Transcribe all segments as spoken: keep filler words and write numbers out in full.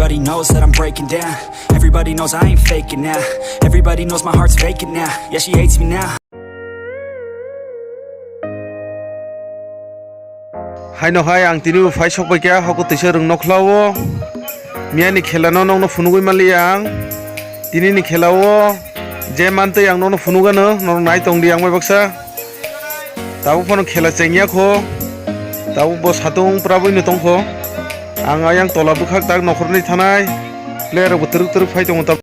Everybody knows that I'm breaking down. Everybody knows I ain't faking now. Everybody knows my heart's faking now. Yeah, she hates me now. Haino hai ang tini bo phai sok bai kha, hoko twisa rwng nokhlao. Miyani khela no nokno phunugwi manliya ang. Tini ni khela o je mantwi ang nokno phunugano, norok nai tongdi ang bai baksa. Tabuk phano khela chengya kho. Tabuk bo satung prabwi no tongkho. Ang ayang tola bwkhak tak nokhorni thanai. Player rok bo twrwk twrwk phai tongo tab.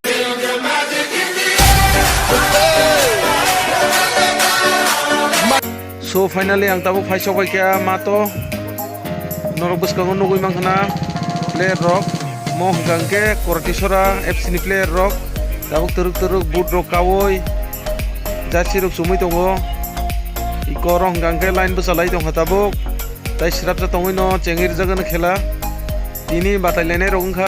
So finally ang tabuk phai sok bai kha mato. Norok bwskango nugwi mankha na player rok. Mo hwnkha hwnkhe Koratisora F C ni player rok. Tabuk twrwk twrwk boot rok kaui jersey rok chumui tongo. Iko rok hwnkha hwnkhe line bwchalai tongkha tabuk. Tai srapsa tongwi no chengwi rijak ano khela. Tini batai lainai rok wngkha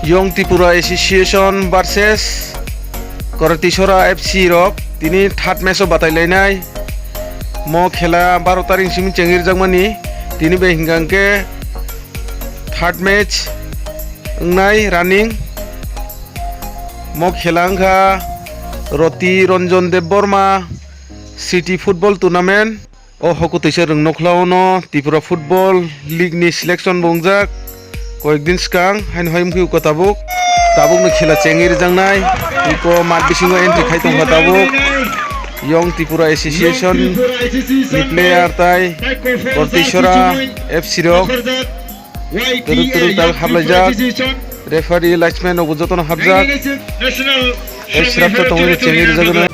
Young Tripura Association versus Koratisora F C rok. Tini third match o batai lainai. Mo khela baro tarik simi chengwi rijak mani. Tini bai hwnkha hwnkhe third match wngnai running. Mo khela wngkha Roti Ranjan Debbarma City Football Tournament. O hoko twisa rwng nokhlao no Tripura Football League ni selection bo wngjak. Koyekdin swkang haino hai wngkhe uko tabuk. Tabuk no khela chengwi rwjaknai. Uko mat bisingo entry khai tongkha tabuk. Young Tripura Association ni player tai Koratisora F C rok. Twrwk twrwk tak haplaijak. Referee, linesman rokbo jotono hapjak. Tei srapsa tongwi chengwi rijak.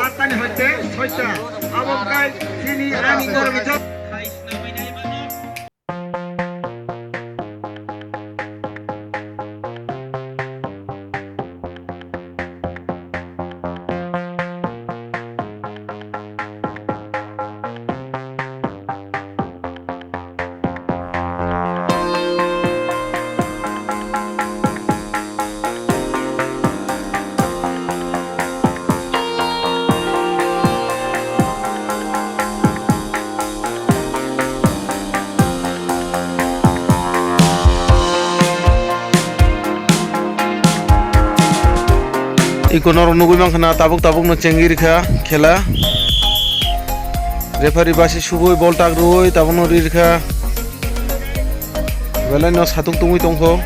Sattani hoite soita. Abo wngkha chini ani norok ni jot. Iko norok nugwi mankha na, tabuk tabuk no chengwi rikha khela. Referee basi subui bol tak rwui tabuk no ri rikha. Belai no satung tungwi tongkho.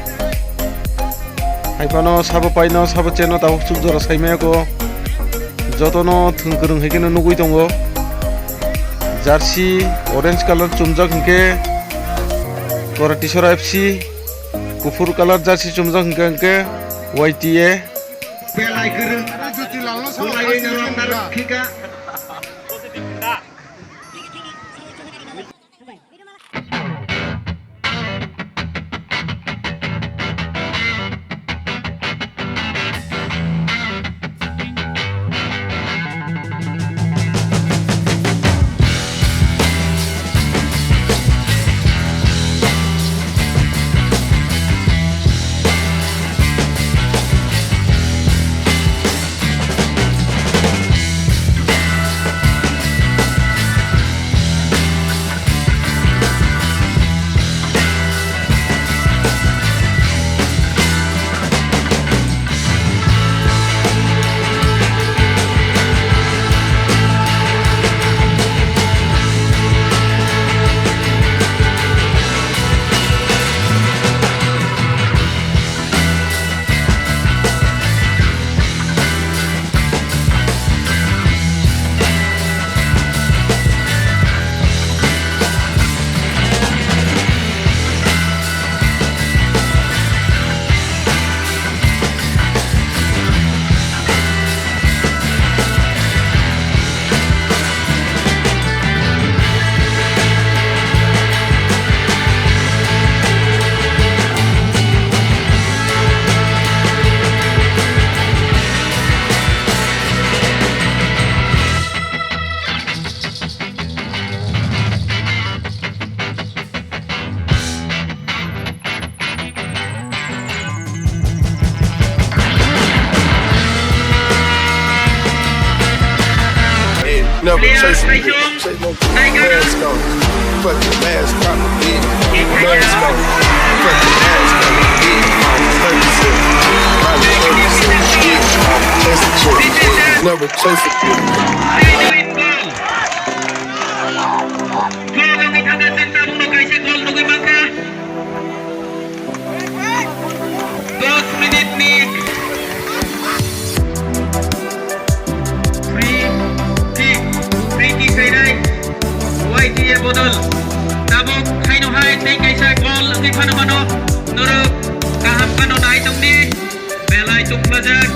Hai phano sabo paino sabo cheno tabuk chuk jora saimaya ko. Jotono thwng kwrwng hai kheno nugwi tongo. Jersey orange colour chumjak hinkhe Koratisora F C, kuphur colour jersey chumjak hinkhe hinkhe Y T A. Belai kwrwng. Belai no rwngna rwngphika. Never chase a bitch, chase no mask off. Fuck the mask off, bitch. Mask off. Fuck the mask off, bitch. Thirty-six. Probably thirty-six, bitch. Chase a chick. Never chase a bitch. Goal nugwi thangkha, chwng tabukno kaisa goal nugwi mankha. Dos minute ni free kick, free kick khainai Y T A bodol. Tabuk khaino hai tei kaisa goal wngwi phano mano. Norok kaham phano nai tongdi. Belai tungphlajak,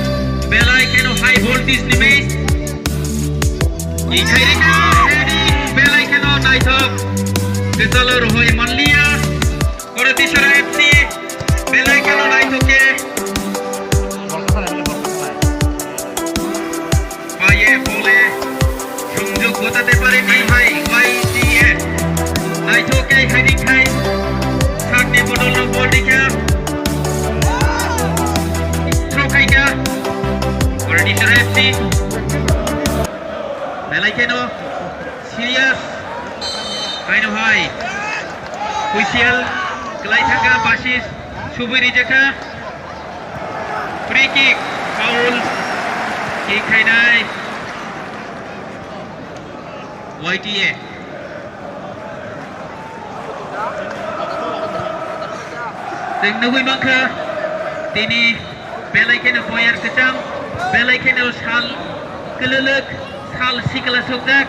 belai kheno high voltage ni match. Ikhai rikha heading, belai kheno naithok. Kwchalo rohoi manliya. Koratishora F C, belai kheno naithok khe. Paye bole. Sumjuk gotate parinai hai Y T A. Naithok khe heading khai. Sakni bodolno bol rikha. Throw khaikha. Koratishora F C. Belai kheno serious. Kaino hai. Whistle kwlai thangkha, basis subui rijakha. Free kick, foul. Kick khainai. Y T A. Chwng nugwi mankha, tini belai kheno boyar kwcham, belai kheno sal kwlwlwk, sal sikla sokjak,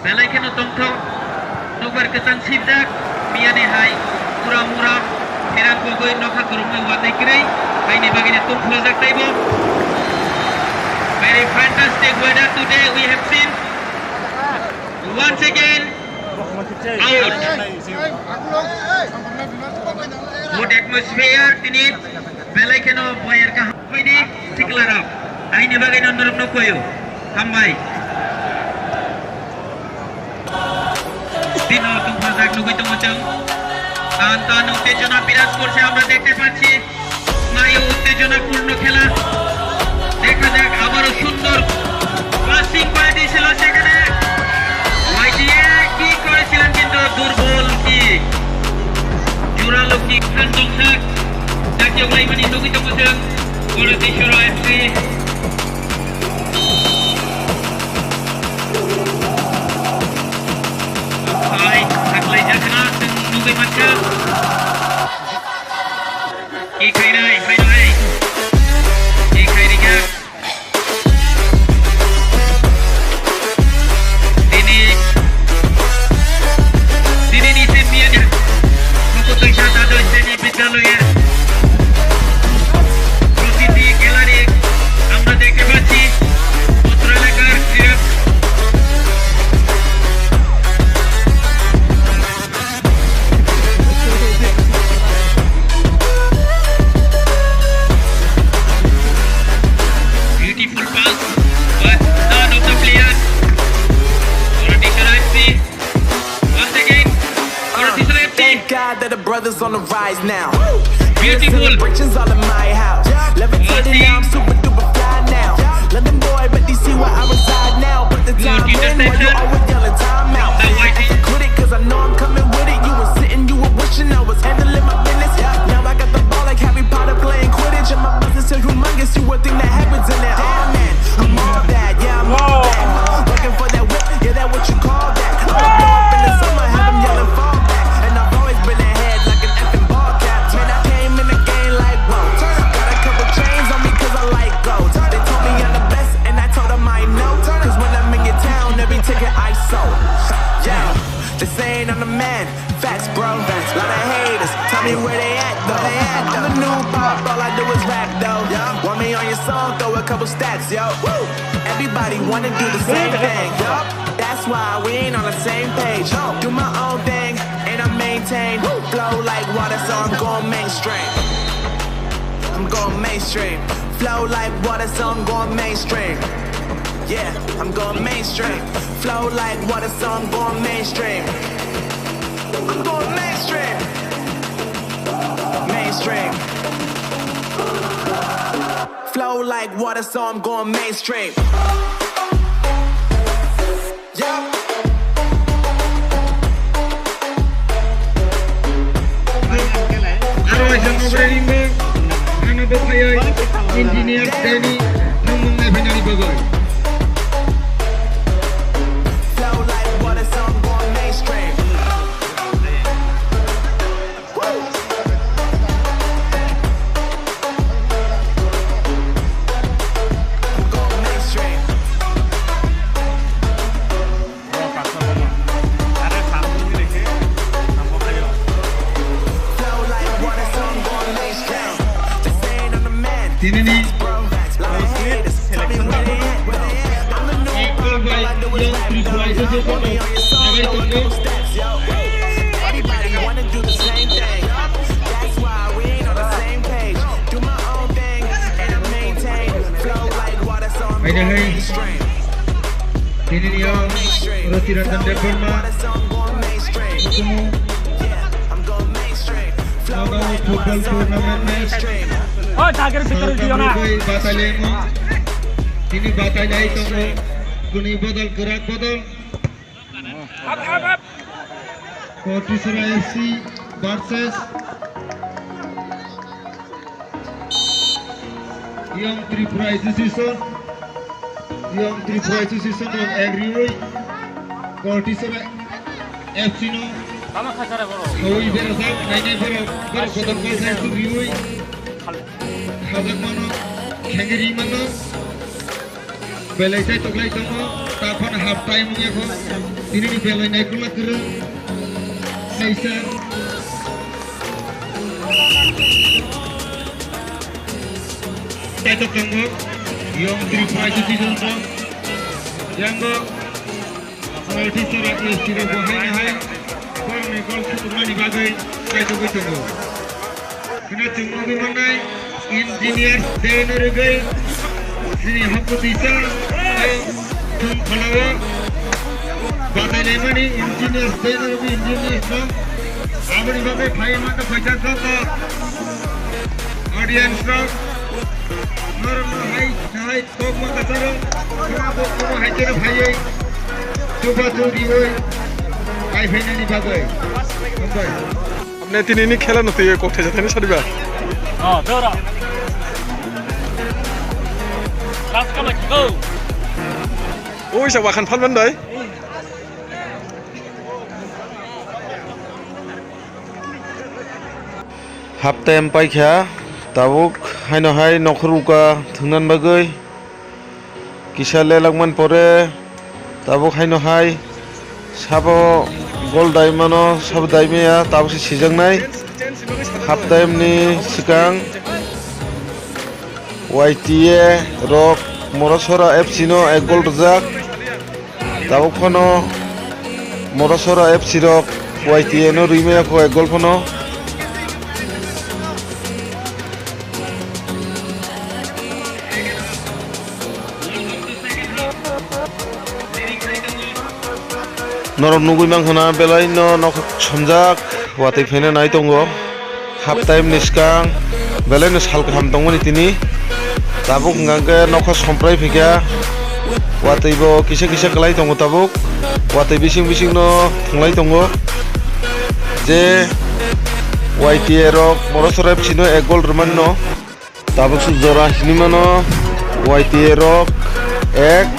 belai kheno tongthok, nokbar kwchang sibjak, miyani hai, pura mura, pherang kogwi nokha kwrwngwi watwi kwrwi, haini bagwino tungphulajak taibo. Very fantastic weather today we have seen. Once again, out. Good atmosphere, tini belai kheno boyar kaham phaidi siklarok. Aini bagwi no norok no koyo. Hambai. Tino tungphajak nugwi tongo chwng. Tan tan uttejona biraj korche, amra dekhte pacchi. স্নায়ু উত্তেজনাপূর্ণ খেলা। দেখা যাক, আবারও সুন্দর পাসিং করে দিয়েছিল সেখানে। ওয়াইটিএ কি করেছিলেন, কিন্তু দুর্বল কিক, জোরালো কিক। ফ্রান্স দংশক জাতীয় গ্লাইমানি নগিত মোচন করে দিয়েছিল FC. Ai, haklai jakna, chwng nugwi mankha. Ki khainai, khainai. Ki khairikha. Tini, tini ni se miyanya. Mukut tuisa dadoi seni. বিদ্যালয়ের প্রতিটি গ্যালারি আমরা দেখতে পাচ্ছি অত্র এলাকার ক্রীড়া Beautiful pass, but none of the players. Politician F C. Once again, Politician F C. Thank God that the brothers on the rise now. Beautiful. Celebrations all in my house. Levitating now, I'm super duper fly now. London boy, but D C where I reside now. Put the time in while you always yelling time out. That's a critic, 'cause I know I'm coming with it. You were sitting, you were wishing I was handling my business. Now I got the ball like Harry Potter playing Quidditch. And my business is humongous, you would think that happens in there. Damn, man, I'm all that, yeah, I'm all that. Looking for that whip, yeah, that what you call that. I'ma blow up in the summer, have 'em yelling fall back. And I've always been ahead like an effing ball cap. Man, I came in the game like, whoa. Got a couple chains on me 'cause I like gold. They told me I'm the best, and I told 'em I know. 'Cause when I'm in your town, every ticket I sold. Yeah, they saying I'm the man. Facts, bro. Lot of haters, tell me where they at, though. I'm the new pop, all I do is rap, though. Want me on your song, throw a couple stacks, yo. Woo! Everybody wanna do the same thing, yo. That's why we ain't on the same page. Do my own thing, and I maintain. Flow like water, so I'm going mainstream. I'm going mainstream. Flow like water, so I'm going mainstream. Yeah, I'm going mainstream. Flow like water, so I'm going mainstream. I'm going mainstream. Mainstream. Flow like water, so I'm going mainstream. Aro waisa nokre ringo, ano bo phayoi Engineer Deni thangmung nai phainani bagoi. Tinini Everybody wanna do the same thing. That's why we ain't on the same page. Do my own thing and I maintain. Flow like water, so I'm Hai dai hai. Tinini o Roti Ranjan Debbarma. Kumu. Nagaon football tournament match. Oh, target bhitor diyo na. Batai lemo. Tini batai lai tongo. Kuni bodol, kwrak bodol. Kotisora F C versus Young Tripura Association, Young Tripura Association rok ek riwi Kotisora F C no sawi berajak, nainai borok, borok kotor kol sai suk riwi khajak mano, khengwi ri mano. Belai tei toklai tongo, ta phano half time wngya kho. Tinini belai naikolna kwrwng. Kaisa. Tei tok tongo. Young Tripura Association rok. Yango. Kotisora F C rok bo haino hai. Borokni gol sutukmani bagwi kaitogwi tongo. Kheno chwng nugwi mannai, Engineer Day no rwgwi chini hokutwisa tei chwng phalao batai laimani Engineer Day no rwgwi engineer no. Aboni bagwi phaiwi mantha phaijak joto audience rok. Norokno hai hai kokma kwcharo khwnabo omo hai kheno phaiwi chubachu riwi kai phainani bagwi. Hambai. Apni tinini khela no twi kok thaisa thani sariba. Oh, dora. Last kama go. Oi sa wakan phalman dai. Half time paikha, tabuk haino hai nokhor uka thwngnan bagwi. Kisa lelak man pore, tabuk haino hai sabo gol dai mano, sabo dai maya, tabuk se sijaknai. Half time ni swkang Y T A rok Morosora F C no ek gol rwjak. Tabuk phano Morosora F C rok Y T A no rwi maya kho ek gol phano. Norok nugwi mankha na belai no nok somjak watwi phaina nai tongo. Half time ni swkang belai no sal kaham tongmani tini. Tabuk hwnkha khe nokha somprai phikha. Watwi bo kisa kisa kwlai tongo tabuk. Watwi bising bising no thwnglai tongo. Je Y T A rok Morosora F C no ek gol rwmani no. Tabuk suk jora hinwi mano, Y T A rok ek,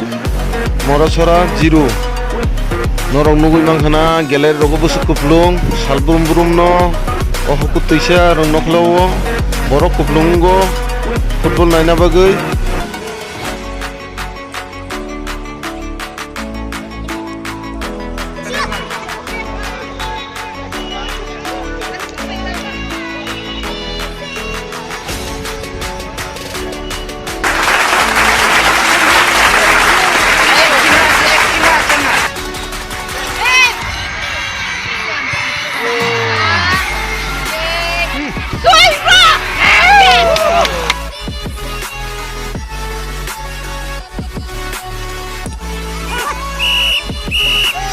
Morosora zero. Norok nugwi mankha na, gallery rogo bwswk kuplung, sal brum brum no, o hokutwisa rok nokhlao, borok kuplung wngo, football naina bagwi.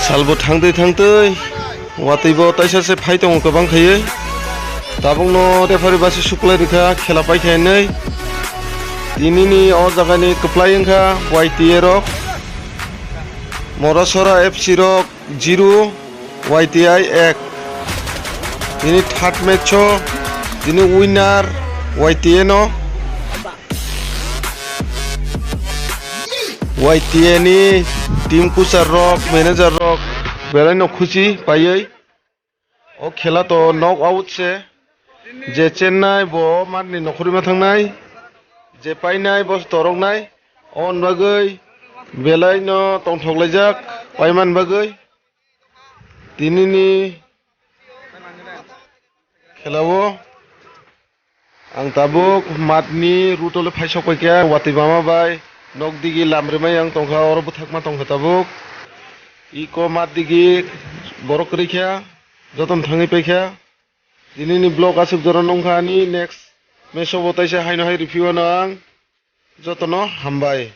Salbo thangtwi thangtwi watwi bo taisa se phai tongo kwbang khaiwi. Tabukno referee basi suklai rwkha, khela paikha hinwi. Tinini o jagani kwplai wngkha Y T A rok. Morasora F C rok zero, Y T I ek. Tini third match o tini winner Y T A no. Y T A ni team coach rok, manager rok belai no khusi paiwi. O khela to knock out se. Je chennai bo matni nokhorima thangnai. Je painai bo toroknai. Oboni bagwi belai no tongthok laijak paimani bagwi. Tinini khela o. Ang tabuk matni route o le phai sok paikha, watwi mama bai nok digi lam rimai ang tongkha, oro bwthakma tongkha tabuk. Iko mat digi borok kwrwi kha, jotono thangwi paikha. Tinini vlog aswk jora nungkha ani, next match o bo taisa haino hai review ano ang. Jotono hambai.